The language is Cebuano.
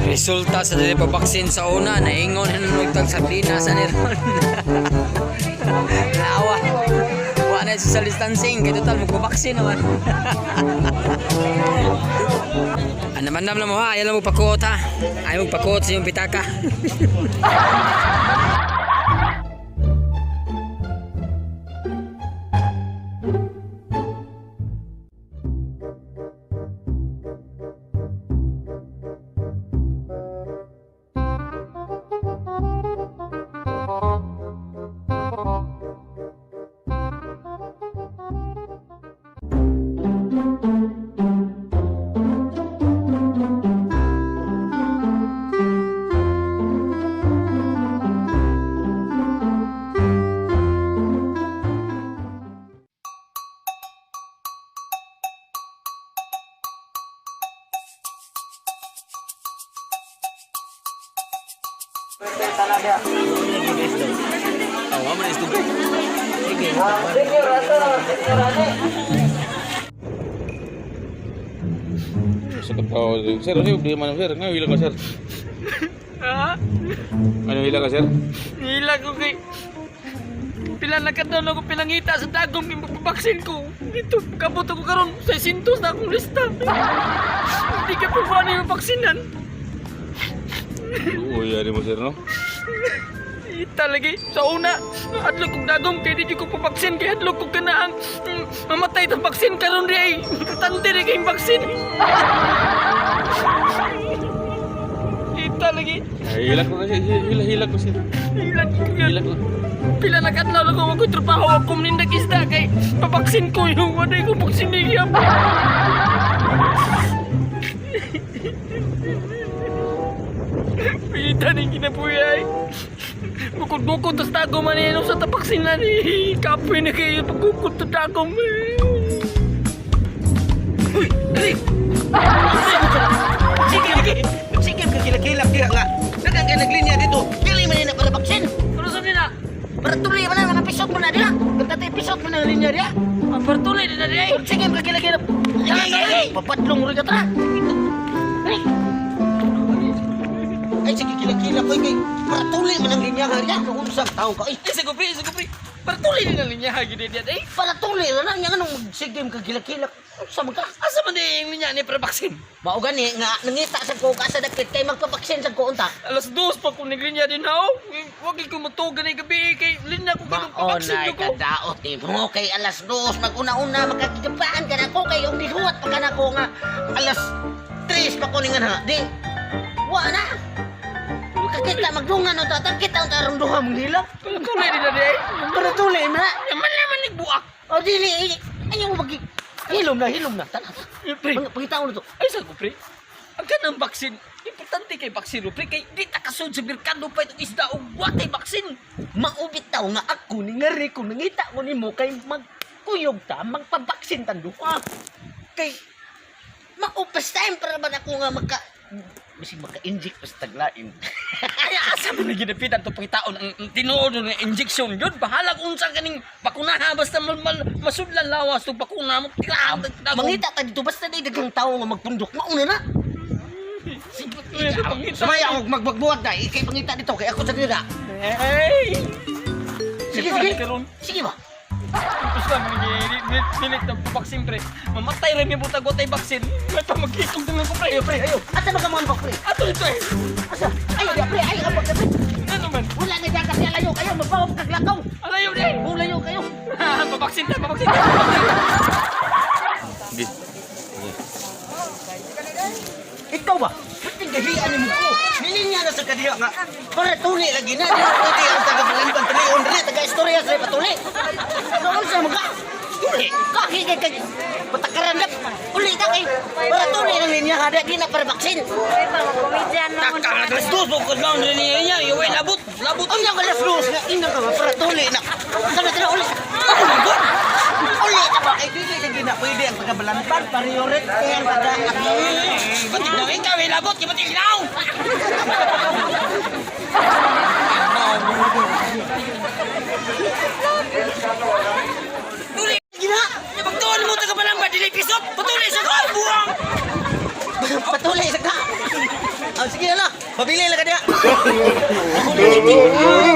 Resulta sa dili pabaksin sa una, naingon hinunog tag sardinas ani ron. Naawa. Wa na social distancing kay total magpabaksin naman. Ano man na mo ha, ayaw lang mo pakuot ha. Ayaw mo pakuot sa iyong pitaka. Sa tao, sir, ano yung problema sir? Nga, hila ka, sir. Ha? Ano hila ka, sir? Nila ko kay... Pila na ka daw na ako pinangita sa dagom yung pagpapaksin ko. Dito, kabot ako karon sa sintos na akong lista. Hindi ka pa ba yung baksinan? Oo, yari mo, sir, no? Ita lagi, sa una, adlok kong dagom kay di ko papaksin kay adlok ko kana ang mamatay tang baksin karon di ay importante di kay baksin. Ita lagi, Ay, hila ko na, sir. Hila, hila ko, sir. hila ko Hila ko. Pila na kadlaw na ko ako trabaho ako manindag isda kay papaksin ko yung wala ko baksin ni gyapon. Pilitan ni kinapuyay. Bukod-bukod tas tago man ano sa tapaksin na ni kapoy na kayo pagkukod to tago mo. Uy, dali! Sige, sige. Sige, kakilakilak diha nga. Daghang kay naglinya dito. Dili man na para baksin. Pero sa nila, Para tuloy man na mga pisot mo na diha. Kung pisot mo na linya diha. partuloy na dali. Sige, kakilakilak. Ay, ay, ay. Papadlong rin ka tara. Ay. Ay, sige, kilakilak ko kay para tuloy man ang linya nga diha. Kung sa tao ka. Ay, Ay, sa gupri, sa gupri. Partuloy na linya gid diyan eh. para tuloy na lang nga nung sige kakilakilak. Unsa man ka? Asa man di yung linya ni para baksin? Mao gani nga nangita sa ko ka sa dapit kay magpabaksin sa ko unta. Alas dos pa kung naglinya din ha. Wag ko matugan ay gabi kay linya ko kanong pabaksin Maunay ko. ka daot ni mo kay alas dos maguna-una makakigapaan ka na ko kay yung nihuwat pa ka na ko nga alas 3 pa ko ni nga na di wa na kakita magdungan o tatang kita ang tarong duha mong hilak. Tuloy din na di ay. Pero tuloy na Yaman naman ni buak. o dili eh, ayaw mo magi hilom na tana. Pre, Pangitaon na to. ay sa ko pre. Ang kanang baksin, importante kay baksin pre kay di ta kasud sa merkado pa itong isda og watay baksin. Maubit taw nga ako ni nga ko nangita ko nimo kay magkuyog ta magpabaksin tan duha kay maupas time para ba ako nga maka bisig maka-inject pa sa taglain. Ay asa man ni ginapitan to pangitaon ang tinuod nga injection yun. Bahala kung unsa kaning bakunaha basta mal, mal, masudlan lawas tong bakuna mo. Tirahan Mangita ta dito basta di daghang tawo nga magpundok mauna na. Sumaya ako magbagbuhat na ikay pangita dito kay ako sa dira. Hey! Sige sige. Karon. Sige ba? Tapos lang, dili na baksin pre. Mamatay rin yung butag watay baksin. May pamagkitog naman ko pre. Ayo pre, ayo. Asa ba ka mga pre? Ato dito eh. Asa? Ayo di pre, ayo ka pre. Ano man? Wala na diyan kasi alayo kayo, magpawag kaglakaw. Alayo di. Ulayo kayo. Pabaksin ta, pabaksin ta. Pabaksin ta. Sige. Ikaw ba? Ba't gahian ni mo ko? Nilinya na sa kadiha nga. Para tuli lagi na. Di na pwede ang taga-palimpan tuli. Undre, taga-istorya sa patuli. Noon sa mga. Uli, kaki kay kay. Patakaran na. Uli ka kay. Para tuli ng linya kada di na para baksin. Taka, alas dos, bukod lang rin niya. Iway, labot, labot. Ang yang alas dos nga ina ka nga para tuli na. Sana tara uli. Ako na god. Uli ka ba kay dili lagi na pwede ang taga-balampan parioret kay ang taga. Batik na ikaw, eh, labot, batik na. Tuli! Gina. Pagtuon mo taga palamba, dili pisot! Patuloy sa ko! Buwang! Patuli sa ka. Ah, sige na. Pabili lang ka diha. Ako na.